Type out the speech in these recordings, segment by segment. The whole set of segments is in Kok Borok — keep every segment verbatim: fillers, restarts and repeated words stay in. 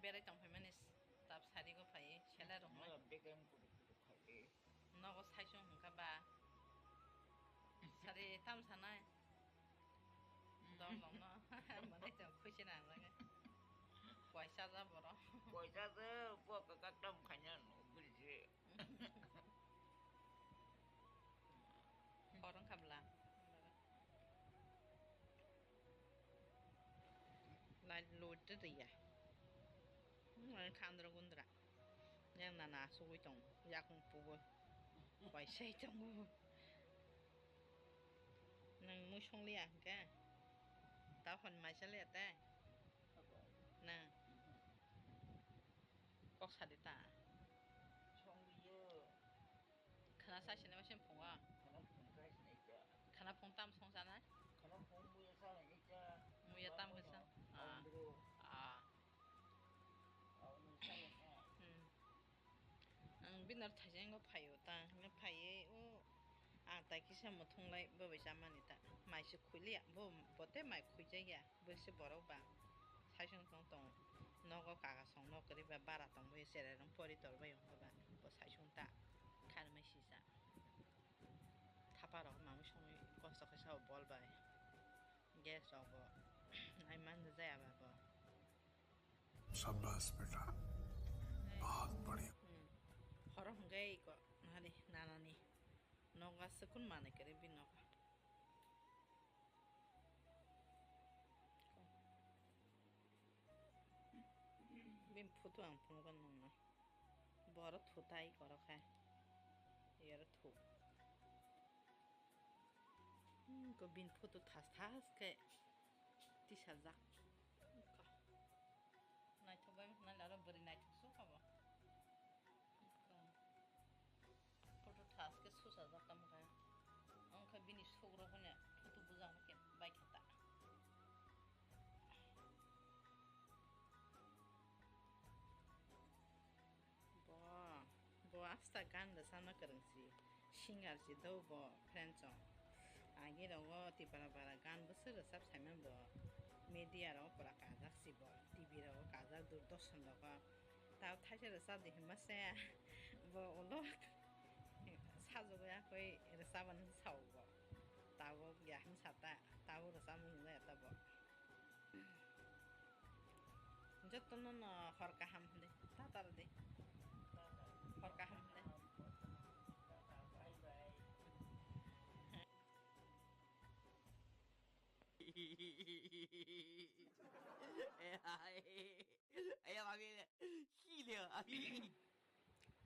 Berai tong phaimani s-, tap sari go phai, sela rok mai. Mala began kudu kudu khai de. Nogo saisung hwnkha ba. Sari tam sanai. Dong dong no. Mane tong khuisi nang lage. Koisa ja boro. Koisa je bo ka ka tam khaina no bilje. Khorang khabla. Light load de ya. Nang khandra gundra. Yang nana sugui tong. Yakung pugul. Waisai tongo. Nang mui songliya hwnkhe. Tao hwn maisa liya te. Nang. Kok sadi ta. Songliyo. Khana sa sinai ma sim phungo. Khana phung kai sinai ta. Khana phung tam song sana? Khana phung muya sa ni ta. Muya tam khe sa? Ah. Ah. Hmm. Ang binar thaijenggo phaio ta. Hwnwi phaiwi o, ah, tai kisa muthunglai bo bai chamani ta. Mai se khuiliya, bo, bo tei mai khuijakya. Bwse borok ba saisung tong tong nogo kaga song nok kwrwi ba bara tong bai cherai rong pori tor bai wngkha ba bo saisung ta kharmai sisa thapa rok mamwi songwi kosto khe sao bol bai gas rok bo ai man jaya ba bo. Shabash beta, bahut badhiya. Hmm. Horo hwnkhe iko nani nanani nogo aswk kun manwi kwrwi bini nogo. Bini photo ang phunukgo nungno. Boro thutai korokhe. Yoro thu. Hmm, ko bini photo thas thas khe tisajak. Ko. Naithok bai wngkha nai aro bwrwi naithok sukha bo. Photo thas khe suchajak tamo khe. Wngkha bini sukrok hwnwi photo bujak khe bai khe ta. Bo, bo asta gan da sana kwrwng si. Singer si do bo friend chong. Agi rogo Tipra bara gan bwswk rwchap saiman bo. Media rogo pura kajak si bo. T V rogo kajak, Doordarshan rogo. Tao thaisa rwchap di hinma se bo ulo sajagwi akoi rwchapani sao bo. Tabuk ya hin sata, tabuk rwchapmung hinjaya ta bo. Jotono no hor kaham hwnwi ta tar di. Hor kaham hwnwi.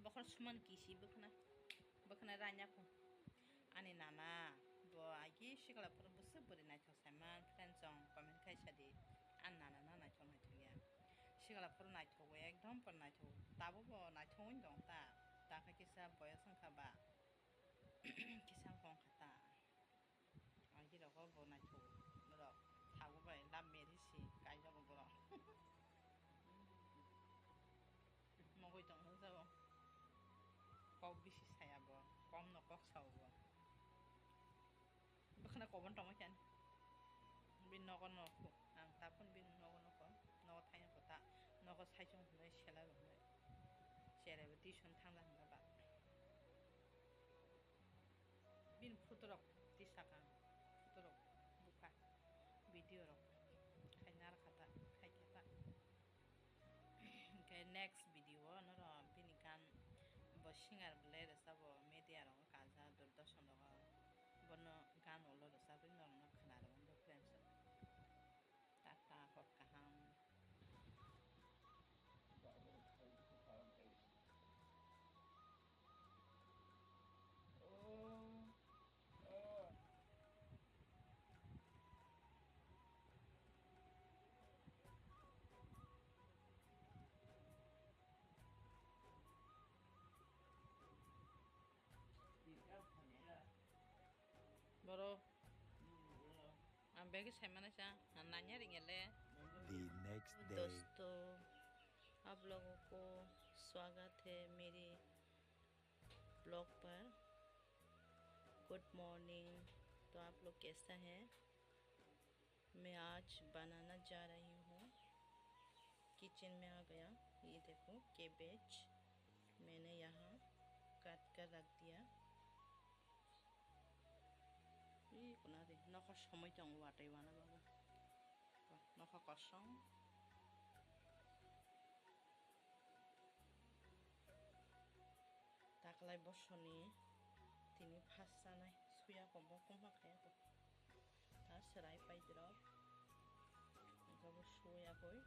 Bokhorok suman kisi bwkhwna, bwkhwna ranya phung. Ani nana bo agi sikla phuru bwswk bwrwi naithok saiman friend chong comment khai sadi. Ani nana no naithok naithok ya. Sikla phuru naithok ekdom pura naithok. Tabuk bo naithok wng tong ta. Takha kisa boyos wngkha ba. Kisa wngkha ta. Agi rogo bo naithok borok thago bai love marriage si kaijago borok. Mogoi tong jabo. Kok bisi saya bo, kom no kok sao bo. Bwkhwna kobon tongma khe ani. Bini nogo no kho, ang tabukhe bini nogo no kho, nogo thaino kho ta, nogo saichung hwnwi sela rok hwnwi. Cherai bo tuition thangla hwnba ba. Bini photo rok tisaka, photo rok bukha, video rok khai narwkha ta, khai khe ta. Hwnkhe next video o norok bini gan bo singer belai rwchabo media rogo kajak Doordarshan rogo bono gan ulo rwchabwi norokno khwnarwkha friends rok. Tata hor kaham. Boro. Ang bagi saimana sa, nanya ringele. The next day. दोस्तों, आप लोगों को स्वागत है मेरी ब्लॉग पर। Good morning. तो आप लोग कैसा है? मैं आज बनाना जा रही हूँ किचन में आ गया। ये देखो, कैबेज मैंने यहाँ काट कर रख दिया। ये कुनादे नखो समय tongo watwi wana babu. Nokha kosong. Taklai bosoni tini phas chanai suya ko bo kungma khaya ko. Ta serai paidrok. Abo suya koi.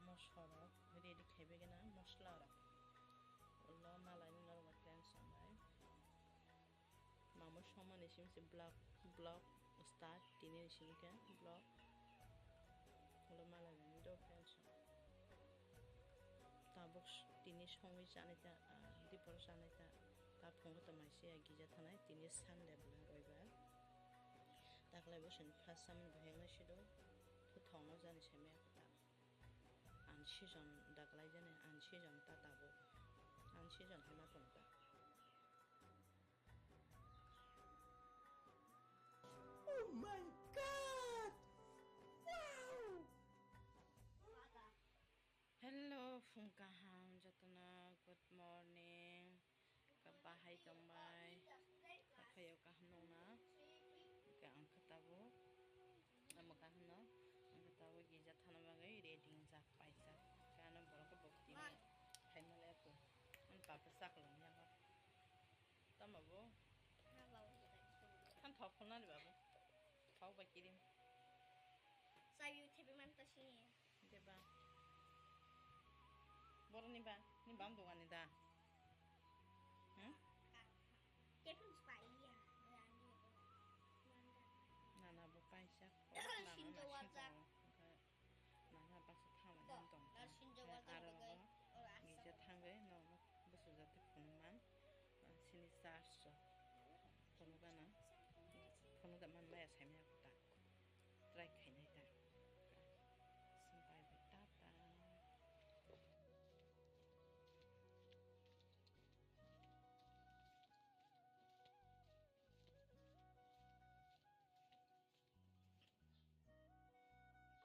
Mosla rok ready khaibai gana mosla rok. Ulo malai ni norok tension bai. Mamo somani sim se block, block start tini ni sim ke block. Ulo malai ni do tension. Tabuk s-, tini songwi chanai ta, ah, dipor chanai ta, ta phungo ta mai se ya gija thanai, tini Sunday bwla roibar. Taklai bosoni first samun bo heng nai sido, thu thok no jani sai maya kho ta. Unseason daklai jani, unseason ta tabuk, unseason hema tong ta. Oh my God! Wow! Hello, phung kaham jotona, good morning. Ka bahai tongbai, ka phaiyo kaham nongna. Ka ang kha tabuk, amo kaham no, ang kha tabuk gija thana bagwi ready wngjak paijak. Ka ano borok khe bokti ni phaima le ko. Ang papa sak lom ya ba. Tamo bo? Than thok khulna ni babu. Thok bai kirim. Sayu thebi man ta sini. Deba. Boroni ba, ni bam dogani da. Hmm? Tepung spaiya. Nana bo paisa. Sinjo wajak. Nana baksa thama dan tong. Sinjo wajak. Aro gija thangwi no. Busu jate phunukman, ah, sini charge rok phunukgana, phunukda man maya saimaya ta, try khainai ta, sini bye bye, tata.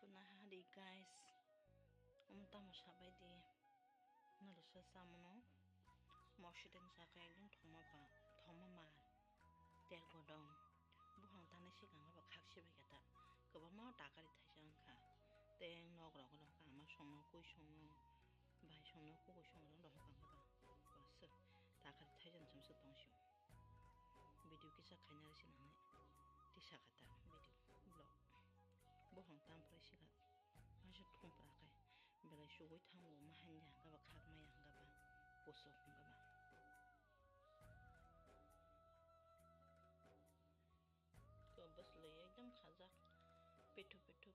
Kuna hari guys, um tamo sabai di, nalo sa samono, mosideng saka ekdom thoma pa, thoma mar, ter godong, buhang tanai sikang ba khak sibai kata, kwbangma takari thaisa wngkha, teng nok rok no kama songno, kui songno, bai songno, kukui songno, rok kang kata, takari thaisa chumsuk tong sio. Video kisa khaina risi nangnai. Tisa kata video vlog. Bohong tam pore sika. Masuk thum pora kai. Belai sugui thango mahanya hangaba khak maya hangaba. Poso hangaba. Ko bas lei ekdam khajak. Pethu pethu.